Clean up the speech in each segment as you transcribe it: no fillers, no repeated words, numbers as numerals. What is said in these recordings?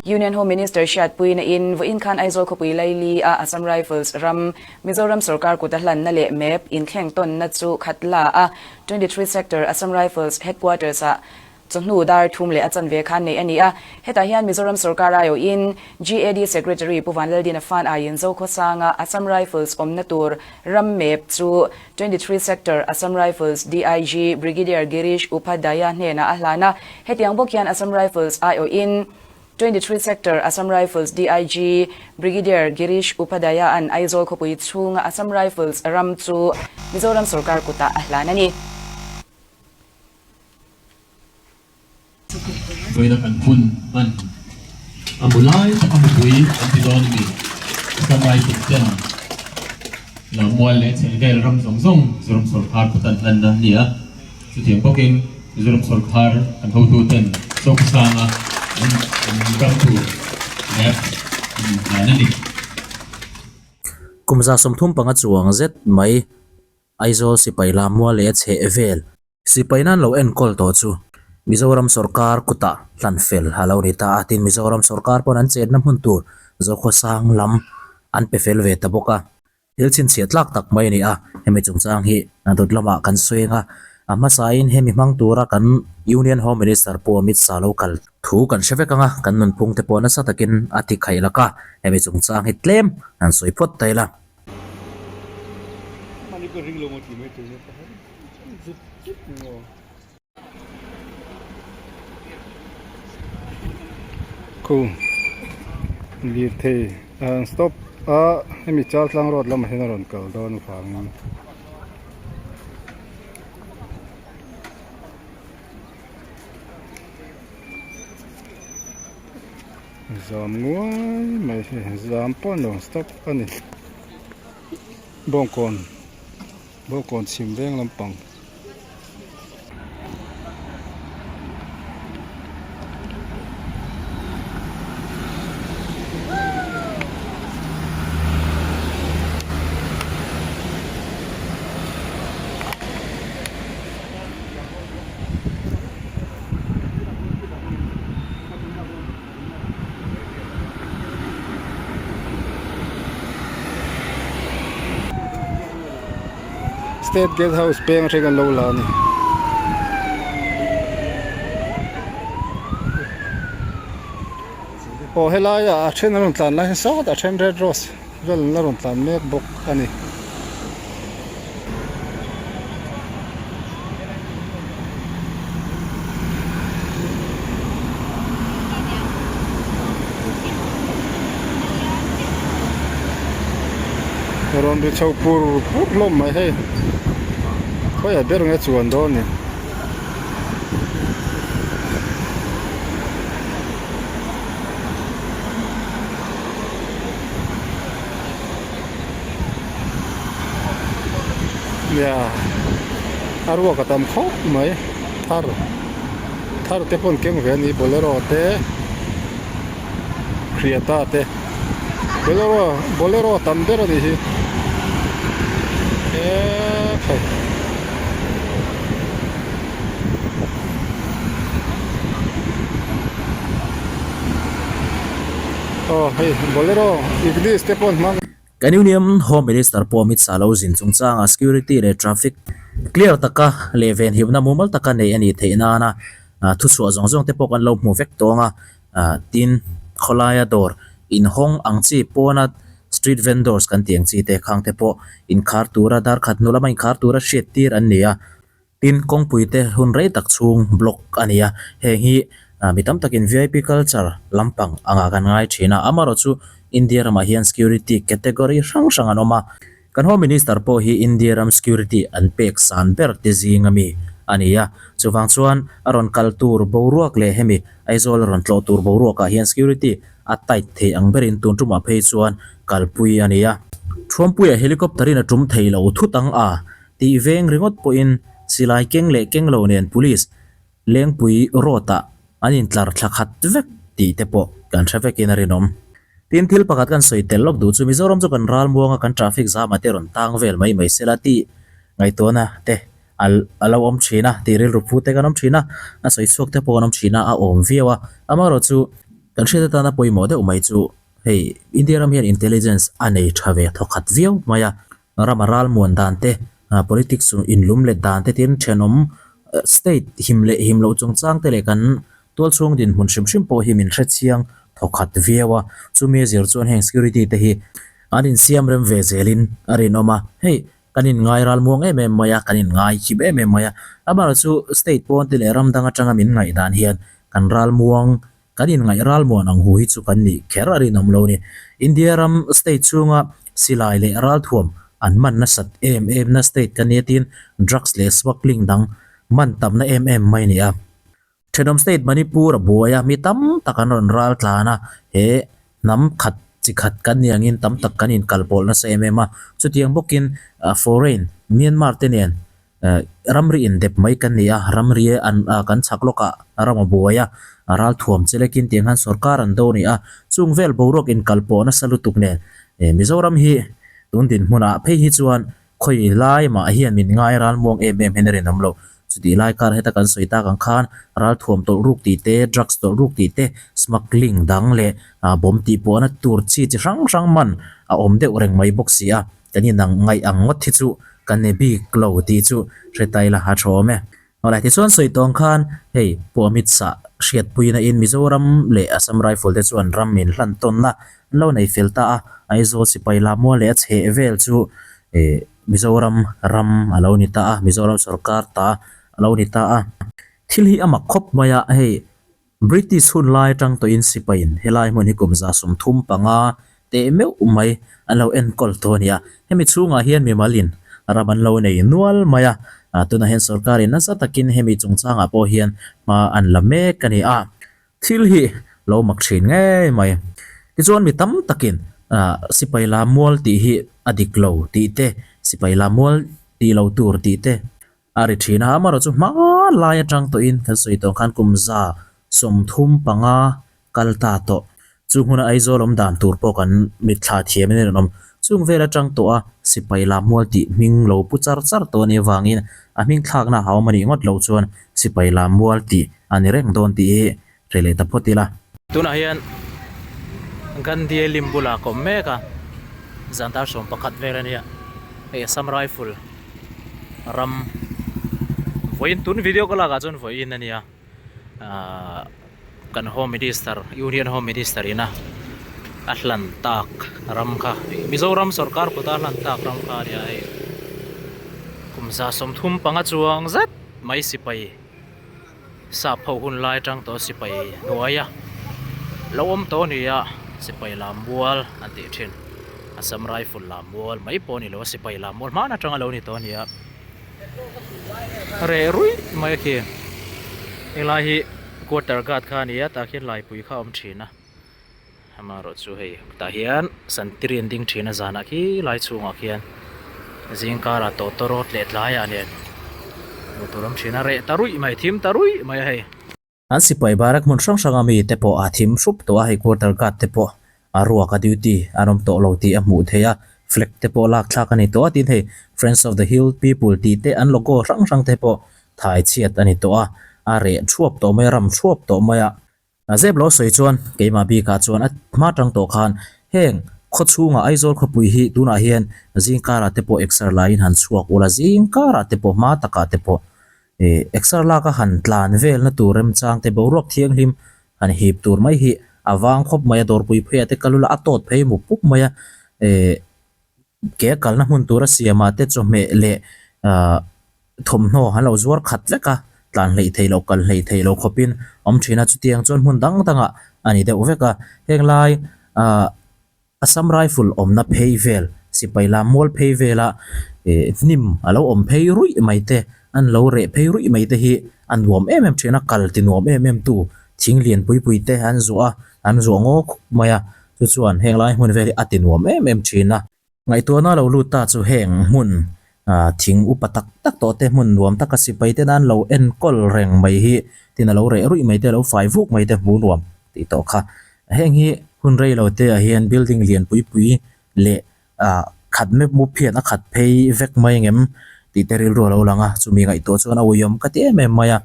Union Home Minister hriatpuina in vawiin khan Aizawl khawpui laili a Assam Rifles ram Mizoram sorkar kut a hlanna leh map inthleng tawnna chu khat la a 23 Sector Assam Rifles Headquarters ah Chawhnu dar thum leh a chanve khan neih a ni a, hetah hian Mizoram sorkar aiawhin GAD Secretary Pu Vanlaldina Fan aiin Zokhawsanga Assam Rifles awmna tur ram map chu 23 Sector Assam Rifles DIG Brigadier Girish Upadhyaya hnenah a hlan a, hetiang bawk hian Assam Rifles aiawhin 23 Sector Assam Rifles DIG Brigadier Girish Upadhyaya-a'n Aizawl khawpui chhunga Assam Rifles ram chu Mizoram sorkar kutah a hlan a ni. Vawiina kan hun hman a mu lai tak a mupui an ti dawn a ni. Assam Rifles ten Lammual leh chhehvel ram zawng zawng Mizoram sawrkar kut an hlanna a ni a. Chutiang bawkin Mizoram sawrkar kan hotu ten Chawkasanga an ram tur map an inhlan a ni. Kum 35 chuang zet mai Aizawl sipai Lammual leh a chhehvel Sipai nan lo enkawl tawh chu Mizoram sawrkar kutah hlan fel a lo ni ta a, tin Mizoram sawrkar pawn an chetna hmun tur Zokhawsang lam an pe fel ve ta bawk a. Thil chhinchhiah tlak tak mai a ni a, hemi chungchang hi dawt lamah kan sawi ang a, a hmasain hemi hmang tura kan Union Home Minister Pu Amit Shah lo kal thu kan hre vek ang a, kan nunphung te pawh nasa takin a ti khaih lak a, hemi chungchang hi tlem han sawi phawt ta ila. Khu lirthei an stop a hemi chaltlang road lamah hian a rawn kal dawn avangin zam nguai mai hi zam pawh a ni lo stop a ni bawngkawn. Bawngkawn chhim veng lampang. State Guest House peng atang an lo la a ni. Aw helai ah a then an rawn tlan lai hian sawtah a then red rose vel an la rawn tlan mek bawk a ni. Rawn ri chho pur pur hlawm mai hei khawiah ber nge chuan dawn ni. Nia a ruak a tam khawp mai thar thar te pawh an keng ve a ni bolero te creta te bolero bolero a tam ber a nih hi eee khai. Aw hei bolero ignis te pawh an hmang. Kan Union Home Minister pawh Amit Shah lo zin chungchangah security leh traffic clear taka leh venhimna mumal taka neih a nih theih nana thuchhuah zawng zawng te pawh kan lo hmu vek tawng a, tin khawlaia dawr inhawng ang chi pawna street vendors kan tih ang chi te khang te pawh inkhar tura darkhat hnu lama inkhar tura hriat tir an ni a. Tin, kawngpui te hun rei tak chhung block a ni a, heng hi mi tam takin vip culture lampang angah kan ngai thin a, amaherawhchu India ramah hian security category hrang hrang an awm a, kan Home Minister pawh hi India ram security an pek san ber te zing ami a ni a, chuvang chuan a rawn kal tur boruak leh hemi Aizawl a rawn tlawh tur boruakah hian security a tight thei ang berin tun tumah phei chuan kalpui a ni a. Thuampuia helicopter in a tum thei lo thut ang a, Tih veng ringawt pawhin silai keng leh keng lo nen Police Lengpui road-ah an intlar thla khat vek tih te pawh kan hre vekin a rinawm. Tin, thil pakhat kan sawi tel lawk duh chu Mizoram chu kan ralmuanga kan traffic zama te rawn tang vel mai mai sela tih ngaihtuahna te a lo awm thin a, tih rilru phu te kan awm thin a, a sawi chhuak te pawh kan awm thin a, a awm viau a. Amaherawhchu. Kan hriat atana pawimawh deuh mai chu hei India ram hian intelligence a nei tha ve thawkhat viau mai a, rama ralmuan dan te, politics inlum let dan te tin thenawm state him leh him loh chungchang te leh kan tualchhung dinhmun hrim hrim pawh hi min hrechiang thawkhat viau a, chumi a zir chuan heng security te hi an insiam rem ve zelin a rinawm a, hei Kan inngai ralmuang em em mai a, kan inngai khim em em mai a. Amaherawhchu state pawn te leh ram dang atanga min ngaih dan hian kan ralmuang, kan inngaih ralmuan ang hu hi chu kan nih kher a rinawm lo ni. India ram state chhunga silai leh ralthuam an man nasat em em na state kan nia tiin drugs leh smuggling dang man tamna em em mai a ni a. Thenawm state Manipur a buai a, mi tam tak an rawn ral tlan a, he hnam khat chi khat kan ni angin tam tak kan inkalpawlh nasa em em a, chutiang bawkin foreign Myanmar te nen ramri indep mai kan ni a, ramri an kan chhak lawkah ram a buai a, ralthuam che lekin tiang hian sorkar an do a ni a, chung vel boruak inkalpawh nasa lutuk nen Mizoram hi tun dinhmunah phei hi chuan Khawi lai mah hian min ngai ralmuang em em hian a rinawm lo. Chutih lai kar heta kan sawi tak ang khan ralthuam tawlh ruk tih te, drugs tawlh ruk tih te, smuggling dang leh bomb tih pawhna tur chi chi hrang hrang man a awm deuh reng mai bawk si a. Kan inang ngaih ang ngawt hi chu kan ni bik lo tih chu hre ta ila a tha awm e. Awle, tichuan sawi tawng khan hei Pu Amit Shah hriatpuina in Mizoram leh Assam Rifle te chuan ram min hlan tawnna an lo nei fel ta a, Aizawl sipai lamua leh a chheh vel chu eh Mizoram ram a lo ni ta a, Mizoram sorkar ta a lo ni ta a. Thil hi a mak khawp mai a, hei British hun lai atang tawhin sipaiin helai hmun hi kum 35 teh meuh mai an lo enkawl tawh a ni a. Hemi chhungah hian mimalin ram an lo nei nual mai a, tunah hian sorkarin nasa takin hemi chungchangah pawh hian hma an la mek a ni a. Thil hi lo mak thin ngei mai. Tichuan mi tam takin sipai la mual tih hi a dik lo tih te, sipai la mual tih lo tur tih te, A ri thin a, amaherawh chu hma lai atang tawhin kan sawi tawh khan kum 35 kal ta tawh. Chu hmuna Aizawl awm dan tur pawh kan mitthla thiam in a rinawm. Chung vel atang tawh a sipai lammual tih hming lo pu char char tawh a nih avangin a hming thlakna a awm a nih ngawt loh chuan sipai lammual tih a ni reng dawn tih hi hre leh ta phawt ila. Tunah hian Gandhi lim bulah ka awm mek a, zan dar 11 vel a nia, hei Assam Rifle ram vawiin tun video ka lakah chuan vawiin a nia ahh kan home minister union home minister ina a hlan tak ram kha Mizoram sorkar kut a hlan tak ram kha a nia hei kum 35 chuang zet mai sipai. Sap ho hun lai atang tawh sipai hnuaia lo awm tawh a ni a, sipai lam mual an tih thin Assam Rifle lam mual mai pawh a ni lo a, sipai lam mual hman atanga lo ni tawh a ni a, reh ruih mai a khi helai hi quarter guard kha a ni a tah khian laipui kha a awm thin a. Amaherawh chu hei tah hian santiri an ding thin a zanah khi lai chhungah khian zing karah tawtawrawt leh tlaiah nen hmuh tur awm thin a reh ta ruih mai thim ta ruih mai a hei. An sipai barak hmun hrang hranga mi te pawh a thim hrup tawh a, hei quarter guard te pawh a ruak a duty an awm tawh lo tih a hmuh theih a, flag te pawh lak thlak a ni tawh a tin hei Friends of the Hill People tih te an logo hrang hrang te pawh thai chhiat a ni tawh a, a reh thuap tawh mai a ram thuap tawh mai a. A zep lo sawi chuan keimah bikah chuan a hma tang tawh khan heng khaw chhungah Aizawl khawpui hi tunah hian zing karah te pawh exer laiin han chhuak ula, zing karah te pawh hma takah te pawh ih exer laka han tlan velna tur remchang te boruak thianghlim han hip tur mai hi a vang khawp mai a, dawrpui pheiah te kal ula a tawt phei mup pup mai a ih ke a kalna hmun tura siamah te chawhmeh leh ahh thawmhnaw an lo zuar khat vek a, tlan hleih theih loh kal hleih theih loh khawpin awm thin a, chutiang chuan hmun dang dangah a ni deuh vek a, heng lai ahh Assam Rifle awmna phei vel sipai lam mual phei vela ih hnim a lo awm phei ruih mai te an lo reh phei ruih mai te hi a nuam em em thin a, kal ti nuam em em tu thing lian pui pui te an zuah a, an zuah ngaw khawp mai a. Chu chuan heng lai hmun vel hi a ti nuam em em thin a. Ngaihtuahna lo lut ta chu heng hmun thing upa tak tak tawh te hmun nuam taka sipai te nan lo enkawl reng mai hi tin a lo reh ruih mai te a lo fai vuk mai te hmu nuam tih tawh kha. Heng hi hun rei lo te ah hian building lian pui pui leh ah khat mep mup hian a khat phei vek mai ang em tih te rilru a lo lang a, chumi ngaihtuah chuan a uiawm ka ti em em mai a.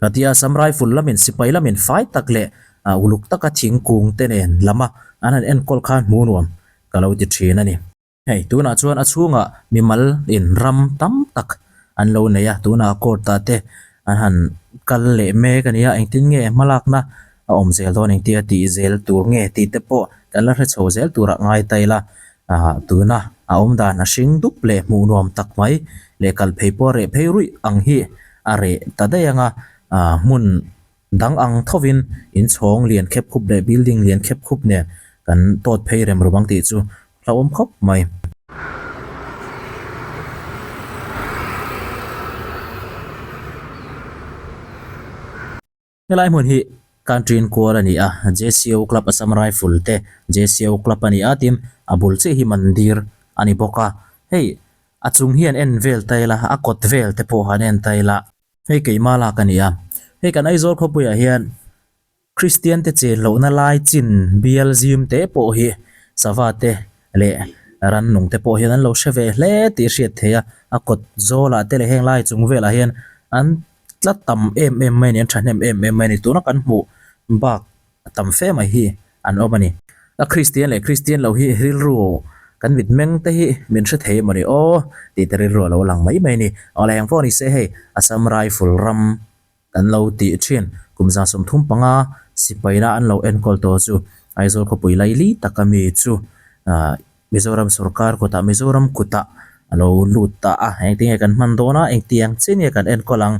Ka tia Assam Rifle lamin sipai lamin fai tak leh. Uluk taka thingkung te nen lama an han enkawl khan hmuh nuam ka lo ti thin a ni. Hei tunah chuan a chhungah mimal in ram tam tak an lo nei a, tunah court ah te an han kal leh mek a nia, engtin nge hmalakna a awm zel dawn engtia tih zel tur nge tih te pawh kan la hre chho zel turah ngai ta ila, ah tuna a awm dan a hring dup leh hmuh nuam tak mai leh kal phei pawh a reh phei ruih ang hi a reh ta daih ang a, ah hmun Dang ang thovin inchhawng lian khep khup leh building lian khep khup nen kan tawt phei rem rum ang tih chu hlauhawm khawp mai. Helai hmun hi Country kual a ni a, JCO Club Assam Rifle te JCO Club a ni a tin a bul chiah hi mandir a ni bawk a, hei a chung hian en vel ta ila a kawt vel te pawh han en ta ila. Hei keimah lak a ni a, hei kan Aizawl khawpuiah hian Kristian te chen lohna lai chin bial zim te pawh hi sava te leh rannung te pawh hian an lo hre ve hle tih hriat theih a, a kawt zawlah te leh heng lai chung velah hian an tla tam em em mai a ni, an thahnem em em mai a ni. Tuna kan hmuh bak a tam fe mai hi an awm a ni. A Kristian leh Kristian lo hi rilru kan mitmeng te hi min hre thei emaw ni aw tih te rilru a lo lang mai mai a ni. Awle eng pawh ni se hei Assam Rifle ram kan lo tih thin kum 35 sipaina an lo enkawl tawh chu Aizawl khawpui laili taka mi chu ah Mizoram sorkar kutah Mizoram kutah a lo lut ta a, engtinge kan hman dawn a, engtiang chin nge kan enkawl ang?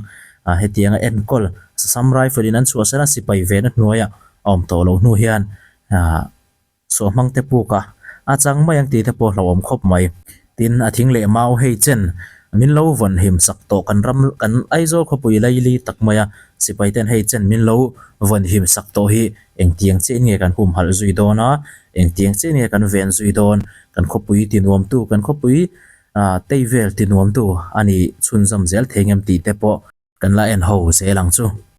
Ah hetianga enkawl Assam Rifle in an chhuahsan a sipai vehna hnuaiah a awm tawh loh hnu hian ah suahhmang te puk a, a chang mai ang tih te pawh hlauhawm khawp mai. Tin, a thing leh mau hei chen min lo vawn him sak tawh kan ram kan Aizawl khawpui laili tak mai a, sipai ten hei chen min lo vawn him sak tawh hi Engtiang chiah in nge kan humhalh zui dawn a, engtiang chiah in nge kan ven zui dawn, kan khawpui ti nuamtu, kan khawpui tei vel ti nuamtu a nih chhunzawm zel thei ngem tih te pawh kan la en ho zel ang chu.